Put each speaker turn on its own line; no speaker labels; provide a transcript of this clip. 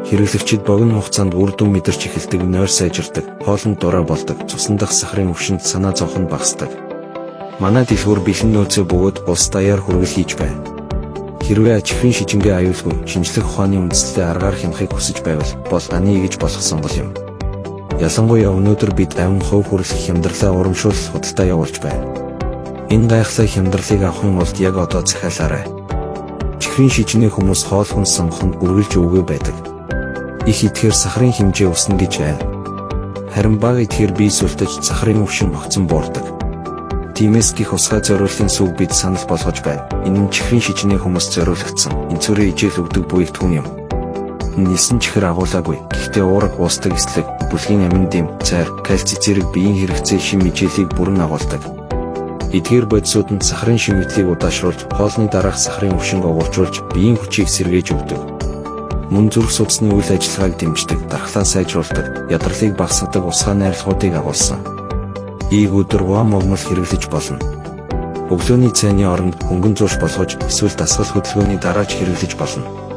Хэрэглэгчид богино хугацаанд үр дүн мэдэрч эхэлдэг, нойр сайжирдаг, хоолонд дураа болдог, цусан дах сахарын өвшинд санаа зовох нь багасдаг. Манай дэлгүүр бэлэн нөөцөө бөгөөд улс даяар хүргэл хийж байна. Хэрвээ чихрийн шижингээ аюулгүй шинжлэх ухааны үндслэлтэй аргаар хянахыг хүсэж байвал бол ани гэж болох сонголт юм. Ялангуяа өнөөдөр бид амин хувь хүрлэх хямдралаа урамшуулах худалдаа явуулж байна. Энэ гайхалтай хямдралыг авахын тулд яг одоо захиалаарай. Чихрийн шижинээ хүмүүс хоол хүнс сонгох нь үргэлж өвгөө байдаг. Их идэхээр сахарын хэмжээ өснө гэж айн. Харин бага идэхээр бие сүлтэж сахарын өвшин огцом буурдаг. Тиймээс гих усгай зориуллын сүг бид санал болгож байна. Энэ нь чихрийн шижинээ хүмүүст зориулагдсан. Энцүрээ ижил өгдөг бүлэгдэхүүн юм. Нэлсэн чихэр агуулаагүй. Гэхдээ уураг, уусдаг эслэг, бүлгийн амин дэм, цайр, кальци зэрэг биеийн хэрэгцээ шим мичээлийг бүрэн агуулдаг. Эдгээр бодисууд нь сахарын шимэгдлийг удаашруулж, хоолны дараах сахарын өвшинг овоорчуулж, биеийн хүчийг сэргээж өгдөг. Мөн зүрх судасны үйл ажиллагааг дэмждэг, дархлаа сайжруулдаг, ядралыг багасгадаг усгай найрлагуудыг агуулсан. Ийг өдөр уан могмол хэрэглэж болно. Өглөөний цайны оронд хөнгөн зууш болгож эсвэл дасгал хөдөлгөөний дараа ч хэрэглэж болно.